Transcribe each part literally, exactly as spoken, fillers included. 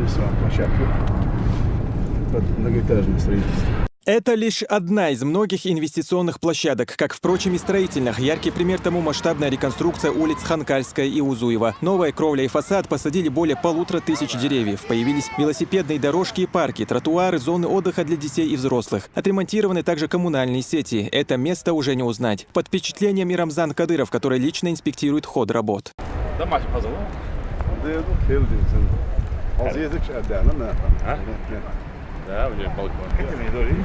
Площадка под многоэтажное строительство. Это лишь одна из многих инвестиционных площадок, как, впрочем, и строительных. Яркий пример тому — масштабная реконструкция улиц Ханкальская и Узуева. Новая кровля и фасад, посадили более полутора тысяч деревьев. Появились велосипедные дорожки и парки, тротуары, зоны отдыха для детей и взрослых. Отремонтированы также коммунальные сети. Это место уже не узнать. Под впечатлением и Рамзан Кадыров, который лично инспектирует ход работ. Дамаш хазава. Деду келдин сен. Азиязык шадана на. А? Да, уже балкон. Кетеми дори.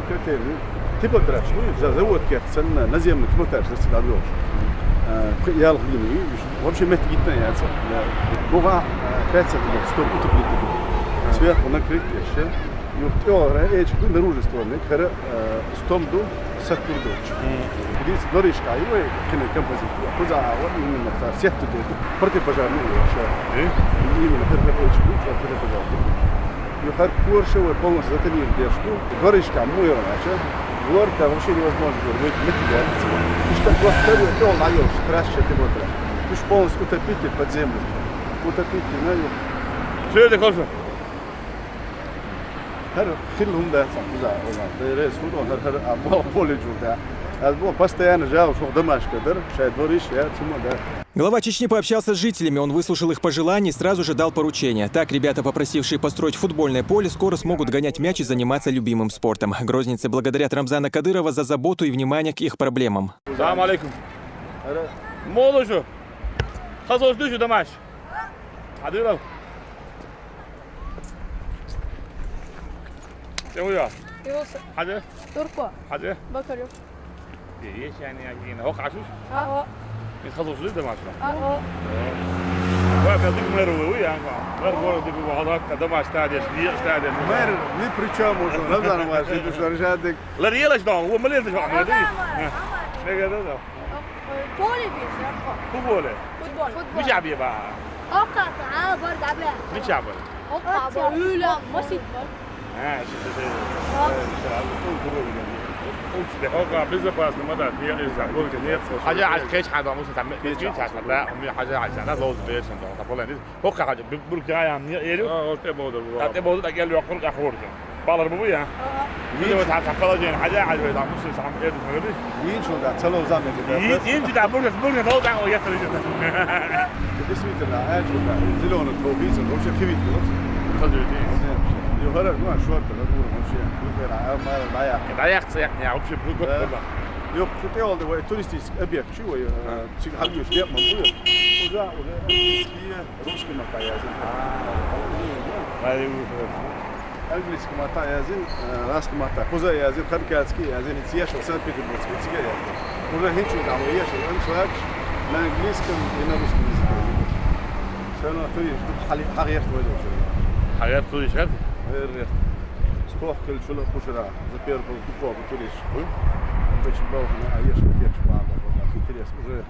Кетеми. Типа траш, ну, за завод кет сен наземный типа траш, сен объём. Ял хлим, вообще мет гитна яца. Буга пять сантиметров, стоп утеплить. Сверху накрыть ещё. Юрт, о, эч, наружу стороны, кара, стом ду, сатур ду. Здесь дворишка, его кино композит. Куда, вот именно, сету ду. Противопожарный вообще. Именно, хар, хар, эч, противопожарный. Ю хар Порше, вот полностью затонировали, что дворишка, мой, вообще. Лорка вообще невозможно, говорит, мы тебя. Что, вот, второй, то, лайон, красче, ты вот. Уж полностью утопите под землю. Утопите, ну, и Все, это хорошо. Хар хил хӀума дац, хӀума дац. Деррес хӀума хӀума, хӀума хӀума, а бо-, более чута. Аз бо-, постоянно жал, шо Дамашка дар, шай двориш, я цума дар. Глава Чечни пообщался с жителями, он выслушал их пожелания и сразу же дал поручение. Так, ребята, попросившие построить футбольное поле, скоро смогут гонять мяч и заниматься любимым спортом. Грозненцы благодарят Рамзана Кадырова за заботу и внимание к их проблемам. Салам алейкум. Молодежь. Хазош душу, Дамаш. Кадыров. Чего я? Юс. Хадя? Турко. Хадя? Бакарёв. Есть, я не один. О, Кашуш? А, о. Из Хазуши, да, Маша? А, о. Вы опять к мэру, вы, я, мэр города, вы, Галак, да, Маша, стадия, стадия. Мэр ни при чем уже, Рамзан Иванович, ты что, решает, ты Ларьелаш, да, вы молодец, да, Рамзан Иванович. Не говорю, да. Поле беш, ярко. Футболе. Футбол. Футбол. Мича бе ба? Ока, а, бар да бе. Мича бар? Ока, ба, уйла, масит бар. А, ши, ши, ши. Ока, безопасно, ма да, я не знаю, нет. Хажа, а, кеч, хада, муса, там, кеч, хада, да, у меня хажа, а, да, лоз, бешен, да, поле. Хокка хажа, бу-, бурка я, не, ерю. А, вот это было, да, было. А это было, так я лёг, курка хорка. Балар бу я. Ага. Видео та, та положение, хажа, хажа, там, муса, сам, это, смотри. Ин чу да, цело зам, это, да. Ин, ин чу да, бурка, бурка, то, да, о, я, смотри. Действительно, а чу да, зелёный, то, видите, вообще кивит, вот. Смотри, видите. Ё, хорошо, ну, а что это, ну, вообще, ну, да, а, ма, да, я. Да, я, я, вообще, бурка, да. Ё, кстати, он, туристический объект, чего, э, А. Чиг хьалъеш декъа ма бу. Уже, уже английский, русский ма кхаъ язйина. А. Английский ма кхаъ язйина, э, русский ма кхаъ. Кхуза язйина, харкалский язйина, цига ешал, Санкт-Петербургский, цига язйина. Уже хӀинцул дӀа ма ешал, английский, на английском и на русском языке. Всё равно турист, хьал-, хьагӀерта вай лучше. ХьагӀерта турист, хьагӀерта? ХьагӀерта. Стохкал чула пушара, за первый был духовый турист. Очень долго, а ешал, ешал, интересно. Уже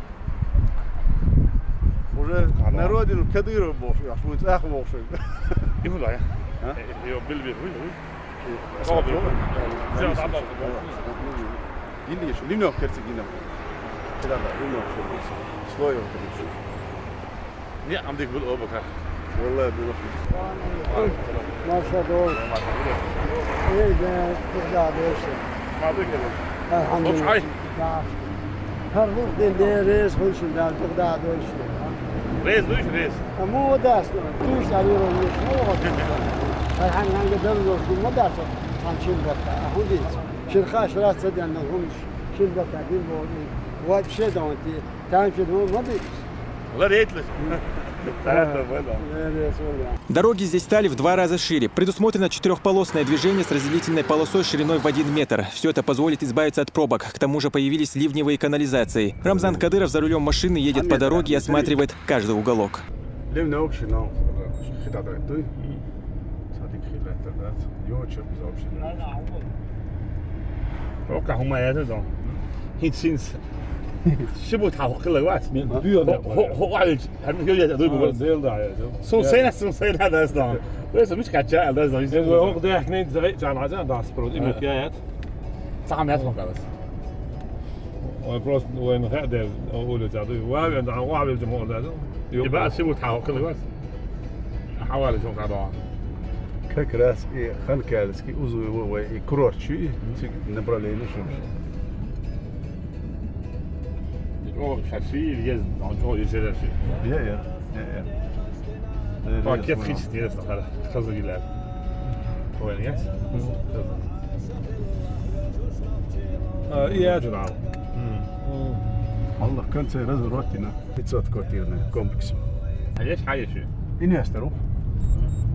Уже на родину Кадыров бошуй, аш муьн цӀаьхха бошуй. И хӀун да? А? Э, э, ё, билбир, уй, уй. Э, Кадыров. Зя, да, да, да. Гинди еш, линёк керци гинди. Кида да, линёк керци. Слоев керци. Не, ам дик бул обака. Валлай, бул. Маша дол. Эй, да, да, да. Ма дик. Алхамдулилла. Ай. Да. Хар вух ден де рез хулшин да, дух да дойш. Рез душ, рез. А му дас, душ а юро муш, му вот. Хар хан хан да дор дор, му дас, хан чин бата. А худиц. Ширха шра цадян на хумш, чин бата, дин бо. Вообще да он ти. Там чин хум, му дис. Ла рейтлес. Дороги здесь стали в два раза шире. Предусмотрено четырёхполосное движение с разделительной полосой шириной в один метр. Все это позволит избавиться от пробок. К тому же появились ливневые канализации. Рамзан Кадыров за рулем машины едет по дороге и осматривает каждый уголок. Левне окши, но хитадай туй. Садик хилатар дац. Ё, чё, без вообще. Окка, хумая это дом. Хит синс. Шибу тау хила вац. Хо, хо, хо, хо, Ҳамин ё я дӯ бубар. Дел да, я дӯ. Сун сена, сун сена даст дам. Веса миш кача даст дам. Дел ва ок дехнен зай чан аза даст про. Имит я ят. Сам ят мон калас. Ой, просто ой, на хэ дел, о улица дӯ. Ва вен да, ва вен да. Ё. Иба аси бу тау кылгас. Хьавале шун хадон. Как раз и Ханкальский, Узуево, и курорт чу, и цига направление шу. О, шаси, ез, он то езераши. Я, я, я, я. Пакет хич не хара, хазагилар. Ой, нет? А, и я журнал. Аллах, конце разворотина. Пятьсот квартирный комплекс. А есть, а есть? Инвестору.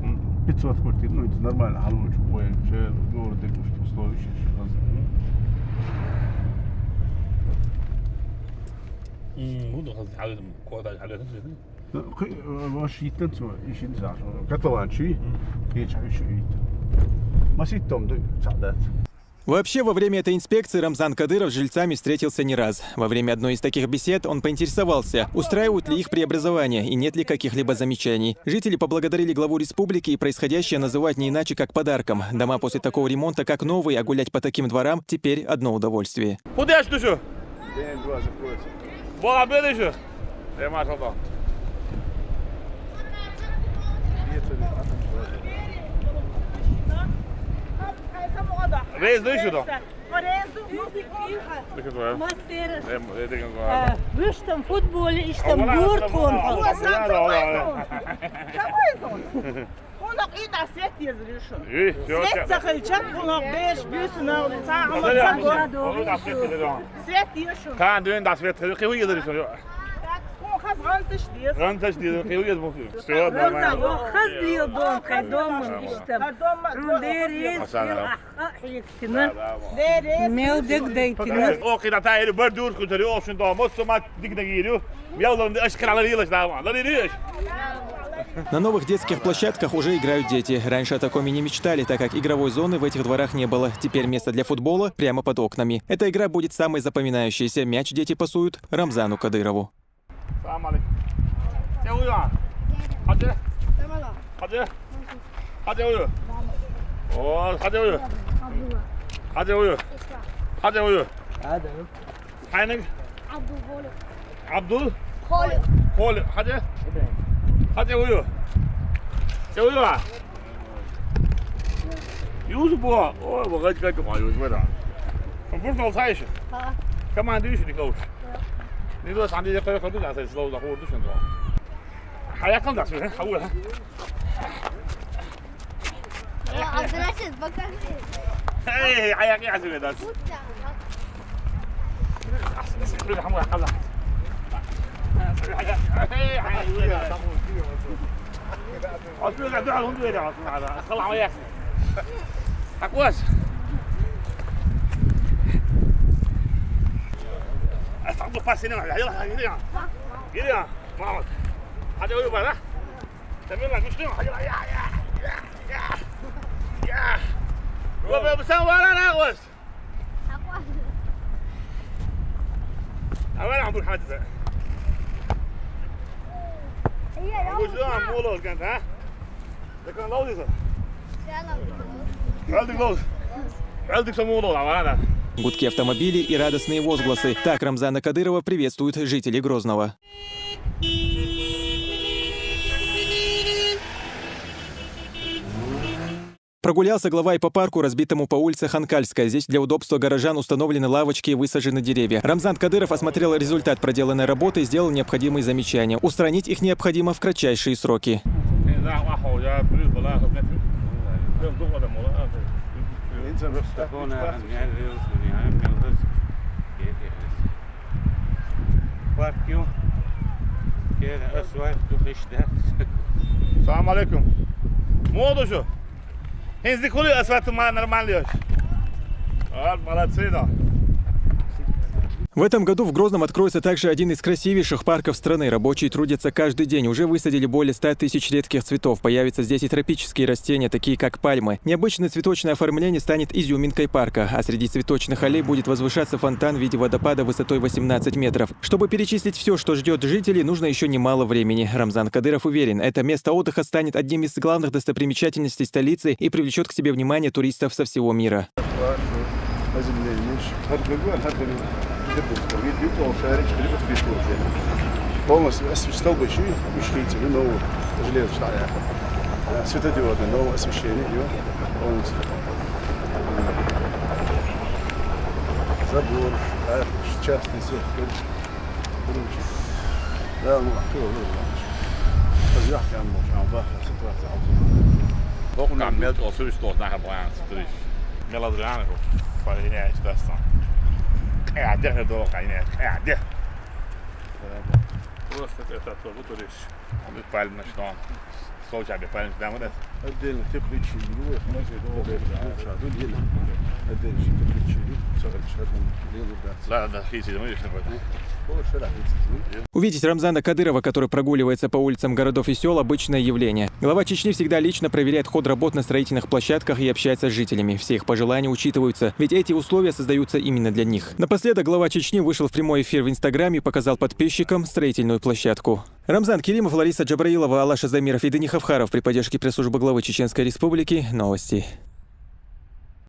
М, пятьсот квартир, ну, это нормально, хороший, ой, чё, город, и пусть условия сейчас. М, ну, да, хазагилар, кода, хазагилар. Ну, кы-, э, ваш иттен цо, ишин за, котлован чи, печь ещё ит. Масит том, да, садат. Вообще, во время этой инспекции Рамзан Кадыров с жильцами встретился не раз. Во время одной из таких бесед он поинтересовался, устраивают ли их преобразование и нет ли каких-либо замечаний. Жители поблагодарили главу республики и происходящее называть не иначе, как подарком. Дома после такого ремонта как новые, а гулять по таким дворам теперь одно удовольствие. Куда я слышу? Бала бериши. Э, машалла. Рез дуй шу да? Рез дуй. Мастер. Э, э, деген дуй. Э, виштам футболе, иштам бурд кон. Хонок и да свет езриши. Э, всё, свет всё. Сахалчан хонок беш бюсна. Свет езриши. Кан дюн да свет, хи езриши. Хаз гантыш дес. Гантыш дес, хи езриши. Всё, нормально. Хаз лил дом, кай дом иштам. Дом, дом. Дерес. Ах, хилтина. Мел дег дейтина. О, кида тайру бар дур кутари, о, шунда, мосо ма диг дагиру. Мел лон, аш крала рилаш да, лон рилаш. На новых детских площадках уже играют дети. Раньше о таком и не мечтали, так как игровой зоны в этих дворах не было. Теперь место для футбола прямо под окнами. Эта игра будет самой запоминающейся. Мяч дети пасуют Рамзану Кадырову. Салам алейкум. Хадя уюн? Хадя? Хадя? Хадя уюн? О, хадя уюн? Хадя уюн? Хадя уюн? Хайнинг? Абдул Холик. Абдул? Холик. Холик. Хадя? Хадя уюн? Хадя уюн? Юзу бу. Ой, бу гать гать бу юзу бу да. Бурдал сайшы. Ха. Команда юзу не коуч. Не до санди де кой кой да сайшы лоу да хурду шун да. Хая кал да су, хаула. Абдрашид, покажи. Эй, хая кал да. Аквас. Астагфируллах, пасина. Йыла, йыла. Йыла. Мама. Хадя уюн бара. Тамила, мишни. Йыла, я, я. Я. Я. Бу, бу, бу, сен бара, Аквас. Аквас. Авара, Абдул Хадис. Абдул Хадис, моло, кан, а? Гудки автомобилей и радостные возгласы. Так Рамзана Кадырова приветствуют жители Грозного. Прогулялся глава и по парку, разбитому по улице Ханкальская. Здесь для удобства горожан установлены лавочки и высажены деревья. Рамзан Кадыров осмотрел результат проделанной работы и сделал необходимые замечания. Устранить их необходимо в кратчайшие сроки. Салам алейкум. Моду шу. Хензи хули асфальт ма нормальный ёш. Вот, молодцы, да. В этом году в Грозном откроется также один из красивейших парков страны. Рабочие трудятся каждый день. Уже высадили более ста тысяч редких цветов. Появятся здесь и тропические растения, такие как пальмы. Необычное цветочное оформление станет изюминкой парка, а среди цветочных аллей будет возвышаться фонтан в виде водопада высотой восемнадцать метров. Чтобы перечислить всё, что ждёт жителей, нужно ещё немало времени. Рамзан Кадыров уверен, это место отдыха станет одним из главных достопримечательностей столицы и привлечёт к себе внимание туристов со всего мира. Полностью столбы ещё и мешкайте, ну, железо, что я. Светодиодное новое освещение идёт полностью. Забор, а, частный сектор. Да, ну, а кто его знает? Сейчас я прям вот, а, бах, ситуация, а вот. Бог нам мед, о, существует, нахер, блин, смотри. Мелодрамы, фариняй, что там. Э, а где же долго, нет? Э, а где? Просто это тоже туризм. Он пальмы, что он. Сол чабе пальмы, да, вот это. Отдельно тепличи, ну, вот, мы же его отдельно, отдельно тепличи, сорок шагов, лилу, да. Да, да, хити, мы же не будем. О, шера, хити, ну. Увидеть Рамзана Кадырова, который прогуливается по улицам городов и сел, обычное явление. Глава Чечни всегда лично проверяет ход работ на строительных площадках и общается с жителями. Все их пожелания учитываются, ведь эти условия создаются именно для них. Напоследок глава Чечни вышел в прямой эфир в Инстаграме и показал подписчикам строительную площадку. Рамзан Керимов, Лариса Джабраилова, Алаша Замиров и Дени Хавхаров при поддержке пресс-службы главы Чеченской Республики. Новости.